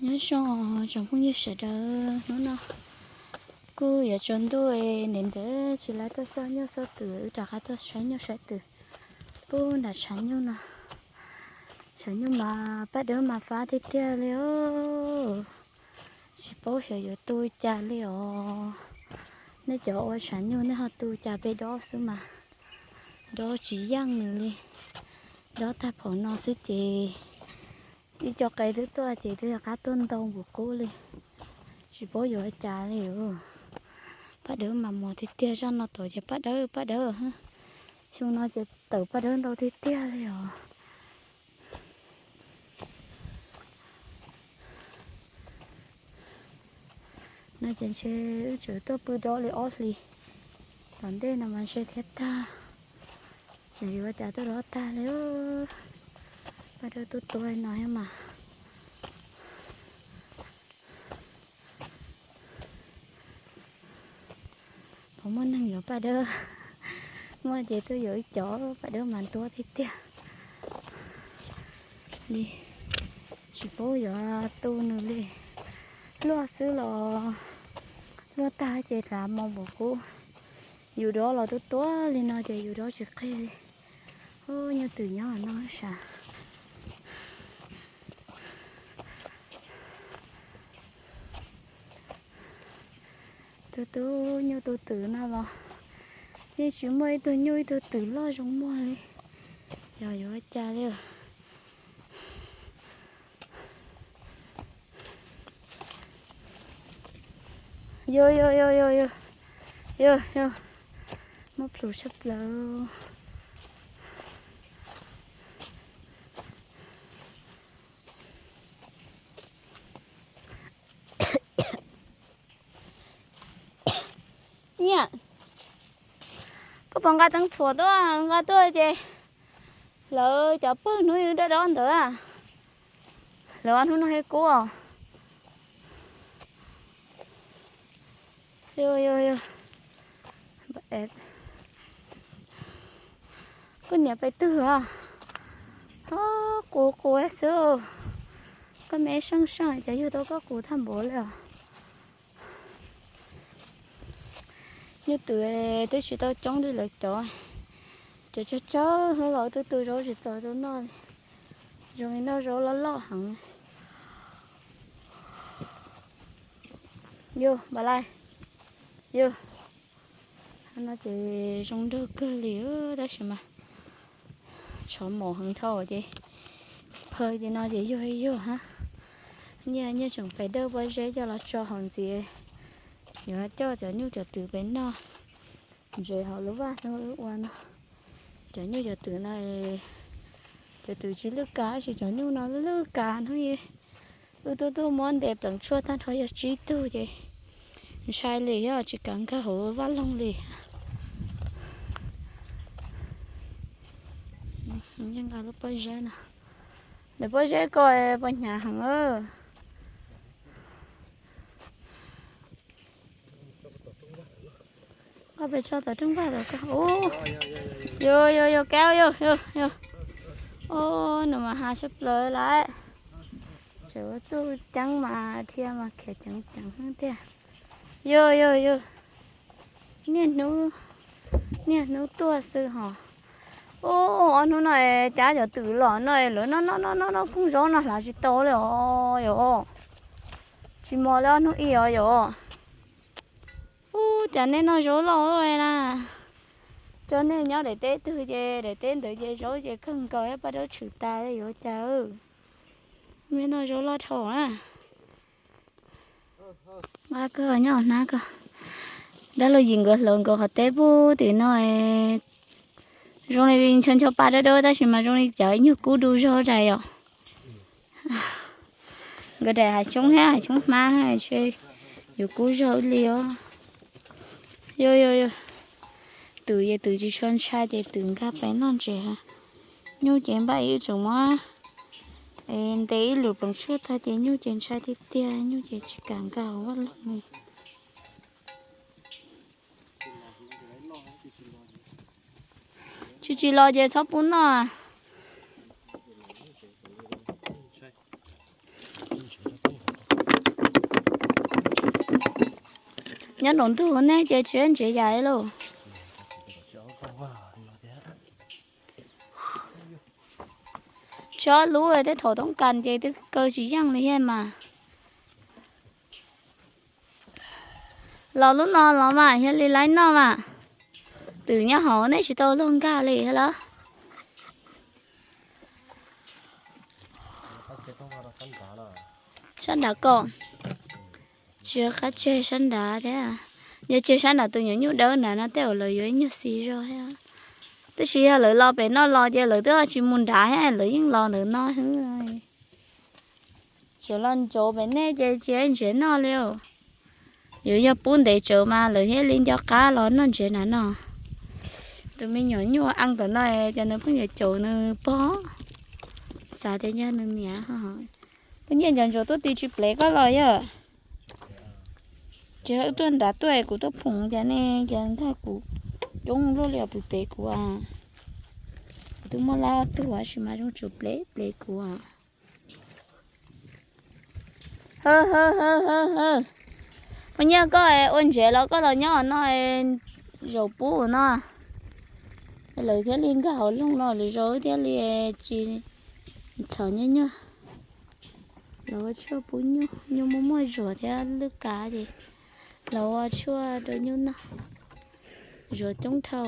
Nyob zoo tsoom phooj ywg sawv daws, hnub no kuj yuav tsaus ntuj ntev ntev tsis lawv tuaj xauj nyuj xauj twm, wb rov qab tuaj saib nyuj saib twm pub nram tshav nyuj no. Tshav nyuj mas paj dawb mas fab tiag tiag li os. Tsis paub xyov yuav tu cas li os. Nej cov ua tshav nyuj nej ho tu cas peb dob xwb mas dob tsis yeej nws li. Dob tag phaum no xwb ces ib co qe twb tuaj ces twb rov qab tuaj ntau npaum qub li. Tsis paub yuav ua cas li. Paj dawb mas mos tiag tiag, zaj no tod ces paj dawb paj dawb. Xyoo no ces tawm paj dawb ntau tiag tiag li os. No ces ntshe wb tseem tuaj pw dob li ob hlis, tom ntej no mas ntshe thiaj tag. Ces yuav cas tuaj dob tag li. Paj dawb tuaj tua no mas puas muaj neeg yuav paj dawb? Muaj ces tuaj yuav ib co, paj dawb mas ntuab tiag tiag li. Tsis paub yuav tu nws li. Luaj xwb los luaj tag ces rov mos npaum qub. Yus dob los tuaj tua li no ces yus dob tsis qig li. Nyuj twm nyob no sav. Tus tub nyuj tus twm no los yeej tsis muaj ib tug nyuj ib tug twm loj zoo muag li. Yog yuav ua cas li. Yog yog yog yog yog yog yog, muab plhus tshaj plaws. Nyiaj, koj puas nqa teeb txhuam tuaj? Nqa tuaj ces lawv cov pawg hnub dob dob ntawd, lawv ob hnub no he kub os. Koj niam pem twg os? Qus qus xwb. Koj me seej seej cas yug tau koj qus tag npaum li os. Nyuj twm twb tsis tau coob li lawv cov, cov tsawg tsawg los twb tu zaub tsis txog rau noj li. Zoo li noj zaub loj loj heev. Yus npam lais, yus, no ces zoo nraug kawg li tab sis mas tshov mos heev dhau ces phaw li no ces yug yug hab. Nyiaj nyiaj tseem pem dawj pob zeb coj los tso hauv ntxiv, yuav coj cov nyuj cov twm pem noj. Ntses hauv lub vaj hnub ua no, cov nyuj cov twm no, cov twm tsis lwj kav tab sis cov nyuj no lwj kav hnub. Wb tuaj tuaj muab ntes pleev tshuaj tag nrho yog tsib tug ces ntshai li, yog tsis kav nkag hauv vaj loog li. Nqa lub pob zeb no, lawv pob zeb ko puas hnyav heev. Koj pes tso tom rooj vag tom koj. Yog yog yog, kab yog yog. Nws mas hav sab plaws lawm. Tseem ua txuj ceeb mas dhia mas khiav ceev ceev tiag. Yog yog yog, niaj hnub, niaj hnub tuaj xwb hos. Ub, ob hnub no es cov twm los no lawv noj noj noj noj koob zaub no hlav tsis tau li os yom. Tsis mos li ob hnub ib os yom. Ub, cas nej noj zaub loj li na. Tso nej nyob daim teb twg ces daim teb ntawd ces zaub ces kawg nkaus, paj dawb tshwm tas li yuav cas. Nej noj zaub loj dhau na. Nqa koj nyob hnab koj. Dab laug Yim nkawd hlawv nkawd qhov teb pub tim no zoo li ncho ncho pa dawb dawb tab sis mas zoo li cov nyuag kub du zog dais yom. Nkawd daim hav xyoob thiab hav xyoob hmab ntshe yuav kub zog li os. Yog yog yog, twm ces twm tsis tshua ntshai ces twm nkag pem noj ntses. Nyuj ces npaj ib tsoom muab ntes ib lwm pleev tshuaj tag ces nyuj ces ntshai tiag tiag, nyuj ces tsis kam nkag hauv vaj loog li. Tsis tsis los ces txhob pub noj. Nyob nraum ntug ne ces tsis ntsev yam li lauj. Tsob lub tej thaum toob kas ces twb kaw tsis yeej li thiab mas. Los lub no los mas yog li laib noj mas. Twm nyob hauv nej tsis tau luag nkag li thiab los? Sab nrad ko. Tsis yog qab tseg sab nrad thiab. Yog tseg sab nrad tus nyuam nyuj dawb nrad no tej zaum lawv yuav ib nyuag xis zog thiab. Tab sis yog lawv los pem no los ces lawv twb tsis mus nrad thiab, lawv yeej los ntawm no xwb. Tsuas los ntsoov pem nej ces tsis ntsev noj li. Yuav yog pub ntev tsawv mas lawv thiaj li nco qab los noj ntsev nrad no. Tus me nyuam nyuj eej ntawm no ces nws pheej yuav caum nws pog, xav tias yog nws niam. Koj nyiaj nco ntsoov tuaj ti tsis plev koj los yog? Tsis tuaj nrad tuaj kuv tuaj phoom cas ne, cas nkag kuv coob luaj li os, pem kuv. Kuv twb muaj lab tug tab sis mas zoo tsuas plev plev kuv. Hawb hawb hawb hawb hawb, poj nyiaj koj ua ntsev los koj los nyob no, zaum pub no, lawv thiaj li nkag hauv loog no, lwm zaus thiaj li tsis txhom nyuaj nyuaj. Los ua tshuaj pub nyuj, nyuj muaj muaj zuag thiab lwj kav ces los ua tshuaj rau nyuj noj, zuag coob dhau.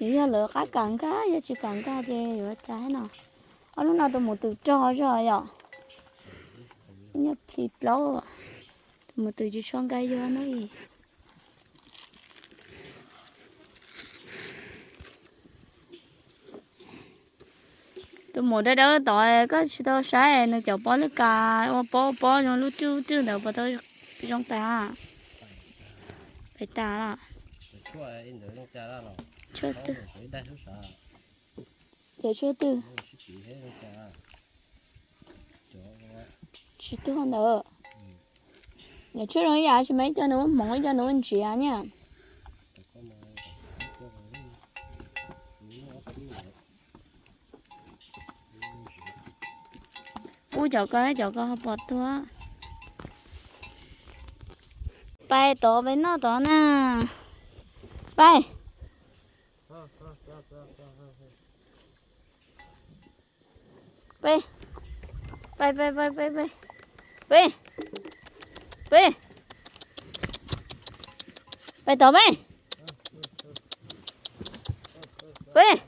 Yog yog lawv qab kam nkag, yog tsis kam nkag ces yuav cas thiab no. Ob lub no tus mus twm rog zog yom. Nyuag plhis plaub, tus mus twm tsis tshua nkag yog no. Tus mus dawb dawb tod koj tsis tau saib nws cov pob lwj kav ua pob ua pob zoo lub rwj lub rwj ntawd puas tau zoo tas? Pais tas los? Tshuaj twg? Cov tshuaj twg? Tsis tuag ntawd. Nws tshuaj zoo ib yam, tsis mas ib co nws ua hmoov ib co nws ua ntsiav niaj. Pub cov ko, cov ko ho pom tuag. Pais tod peb noj tod na. Pais. Peb, peb, peb, peb, peb, peb, peb tod peb, peb.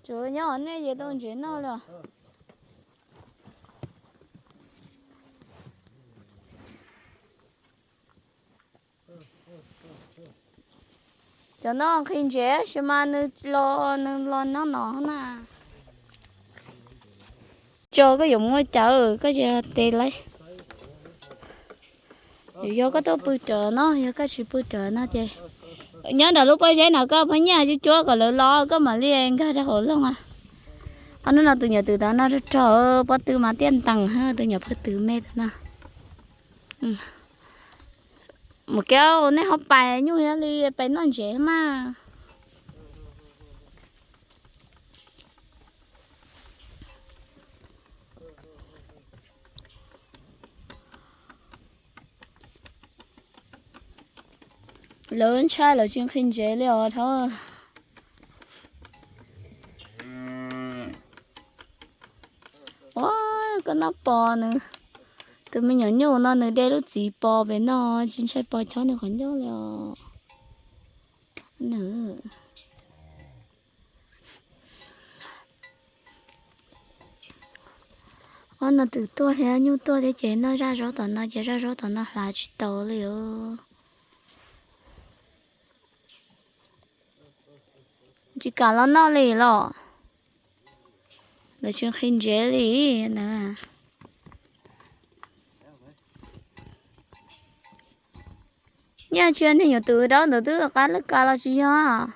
Tsuav nyob nej ces tau ntsev noj li os. Cov no nqhis ntsev sis mas nws los nws los nyob no na. Tso koj yuav muab cawv koj ces tes laib. Yog koj tuaj pw rawv no, yog koj tsis pw rawv no ces nyob nram lub pob zeb no koj phob nyiaj cuab cuab kom lawv los koj mam li nkag rau hauv loog. Ob hnub no tus nyuam twm tod no rog rog pob tw mas tiaj ntees, tus nyuam phaj twm me tod no. Mus kev nej ho pais nyuj yog li pais noj ntsev mas. Lawv ntshai lawv tsis nqhis ntsev li os dhau. Ua koj noj pos nws, tus me nyuam nyuj no nws de lub txiv pos pem no tsis ntshai pos chob nws qhov ncauj li os. Nws ob no twm tuaj thiab nyuj tuaj thiab ces noj zaj zaub tom no ces zaj zaub tom no hlav tsis tau li os. Tsis kam los noj li los. Lawv tsis nqhis ntsev li na. Nyaj tsis yog niag nyuam twm dawb ntawd twb qab lwj kav los tsis yog?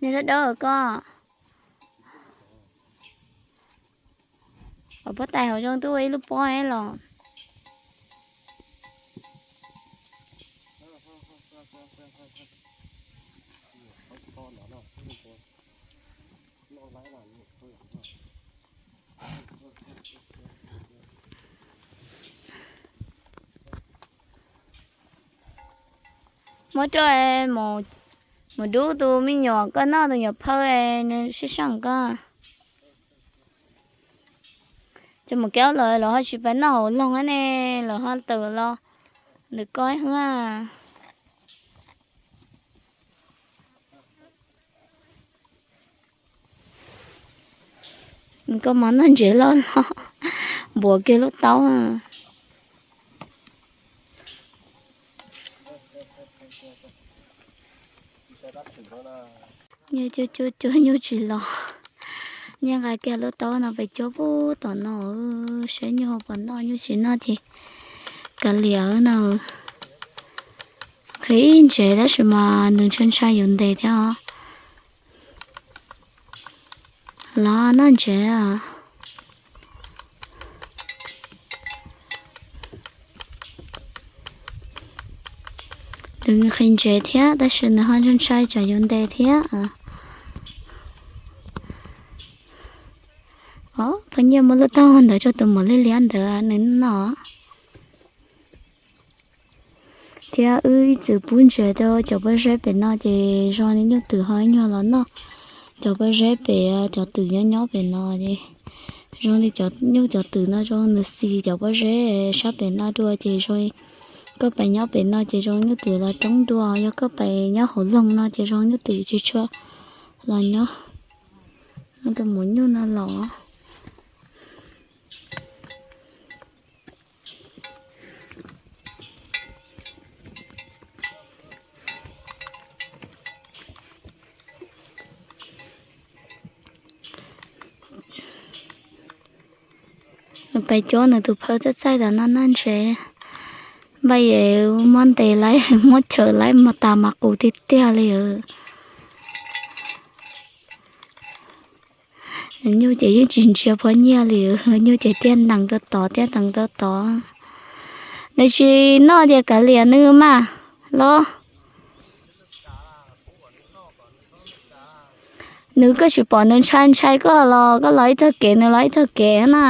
Niag dawb dawb ko. Pob tais hauv zoo twb ua ib lub pob los. Muab rau mus dub tus me nyuam koj noj tus nyuam phawj, nws sib saj koj. Ces mus kev lawm los ho tsis pais noj hauv loog ne, lawv ho tawm los ntawm koj hwb. Koj mov noj ntsev loj loj, npuas kiag lub taub. Nyiaj cuab cuab cuab nyuj tsis los, nyiaj nqa kiag lub taub no pes cuab pub tom no, saib nyuj ho puas noj, nyuj tsis noj ces kav liam no. Qhwv ib ntsev tab sis mas nws ntshai ntshai yus ntes thiab os. Los noj ntsev. Nws qhwv ntsev thiab tab sis nws ho ntshai ntshai tsam yus ntes thiab. Os, pheej nyiaj muab lub taub ntawd rau tus muam liab liab ntawd nws noj. Thiab wb ib txwm pub ntsev rau cov pob zeb pem no ces zoo li nyuj twm ho ib nyuag los noj cov pob zeb pem, cov twm nyob nyob pem no es zoo li cov nyuj cov twm no zoo nws xis cov pob zeb sab pem no dua ces zoo li koj pais nyob pem no ces zoo nyuj twm los coob dua, yog koj pais nyob hauv loog no ces zoo nyuj twm tsis tshua los nyob. Rau mus nyuj no los. Nws pais cuab nws tus phawj txaij txaij tom no noj ntsev. Npaj yem muab ntes laib muab chaws laib mas tas mas qus tiag tiag li. Nws nyuj ces yeej tsis ntsia phob nyiaj li, nyuj ces tiag ntees rau tod tiag ntees rau tod. Nws tsis noj ces kav liam nws mas los. Nws koj tsis pom nws ntshai ntshai koj los koj los ib txog kev nws los ib txog kev na.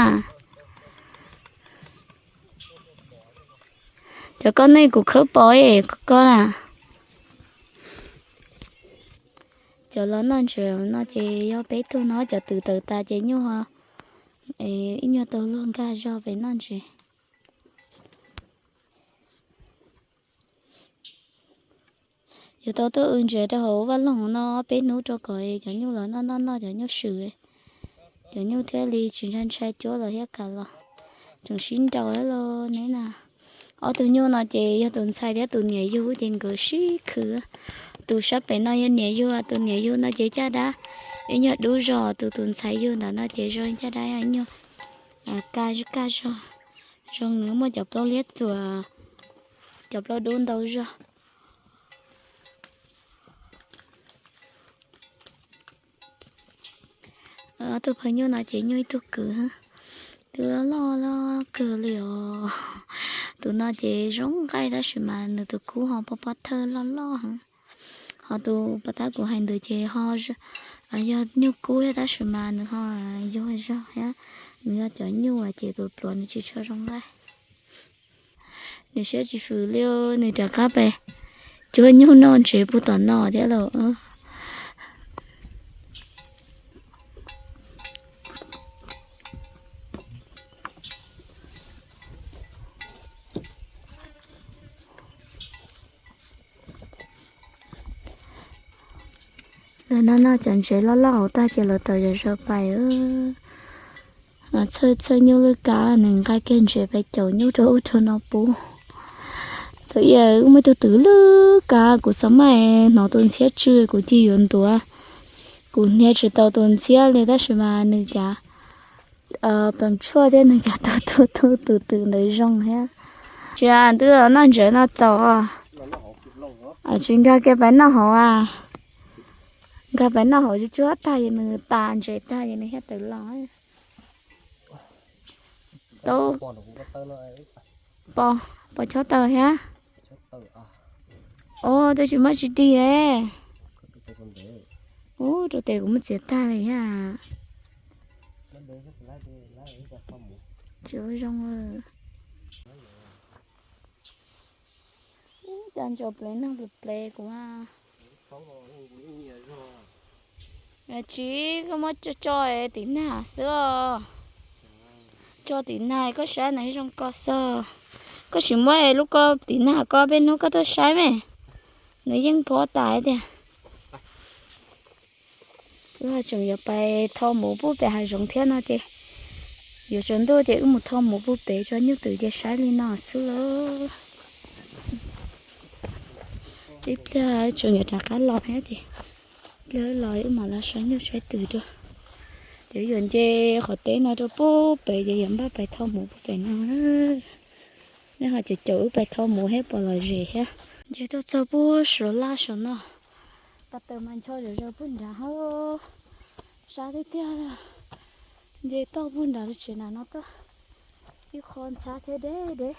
Cov koj nej kuv khawb pom koj na. Cov los noj ntsev no ces yog peb tug no, cov twm tawm tas ces nyuj ib nyuag tau luag nkag zog pem noj ntsev. Yuav tau tuaj w ntsev rau hauv vaj loog no peb hnub rau kom cov nyuj los noj noj noj cov nyuj swm, cov nyuj thiaj li tsis ntshai ntshai cuab los thiab kam los. Tseem sib nraus thiab los ne na. Ob tug nyuj no ces yog tus ntxhais thiab tus niam yug ces nkawd sib khwv. Tus sab pem no yog niam yug, tus niam yug no ces caj dab ib nyuag dub zog, tus tus ntxhais yug ntawm no ces zoo caj dab ib nyuag kaj kaj zog. Zoo nws muaj cov plaub liab txuas, cov plaub dub ntau zog. Ob tug phawj nyuj no ces nyuj ib tug kwv, twb loj loj kawg li os. Tus no ces zoo nqaij tab sis mas nws tus kub ho pob pob thawj loj loj. Ho tus pov tab kuv hais ntawd ces ho yog nyuj kub thiab tab sis mas nws ho yuag zog thiab. Nws yog cov nyuj ces pluav pluav nws tsis tshua zoo nqaij. Nws siab tsis fwm li, nws rov qab pem cuab nyuj noj ntsev puag tom no thiab los. Lawv noj noj cov ntsev loj loj hauv tag ces lawv tawm zom zaws pais. Txhawj txhawj nyuj lwj kab nws nqa kiag ntsev pais caum nyuj rau ub rau no pub. Thaum ub wb muaj ib tug twm lwj kab, kuv xav mas hnov tus ntxhiab tsw kuv cia yuav ntuav. Kuv hnia tsis tau tus ntxhiab li tab sis mas nws cav pes tshuaj thiab nws cav tu tu tu tus twm ntawd zoo thiab. Tsis twb noj ntsev no txaus, tsis nkag kiag pais noj hauv a. Nkag pais noj hauv tsuag tsuag tag es nws tas ntsev tag es nws thiaj tawm los. Tau pos, pos chob taws thiab. Os, twb tsis muaj tsis dig le. Ub, rau tes kuv muab txiav tag li thiab. Tsis ua zoo. Ntso plev neeg plev kuv. Tsis, koj muab tso tim nag xwb os. Tso tim nag koj saib nws zoo ko xwb. Koj sim muab lub ko tim nag ko peb hnub koj tuaj saib me. Nws yeej pov tas tiag. Wb tseem yuav pais tho muv pub pem hav zoov thiab no ces yuav tsaus ntuj ces wb mus tho muv pub pem tso nyuj twm ces saib li no xwb lauj. Ib pliag tseem yuav rov qab los thiab ces pliag los wb mam los saib nyuj saib twm dua. Ces yuav nce qhov teb no rau pub pem ces yuav npaj pais tho muv pub pem no. Nej ho caum caum wb pais tho muv thiab puas lom zem thiab. Nce tuaj txog pub suav laj saum no, pas taws mas ncho zom zaws pub nrad hab. Sab tiag tiag li. Nce toj pub nrad lub tsev nram no tuaj, ib qho ntxhab thiab deb deb.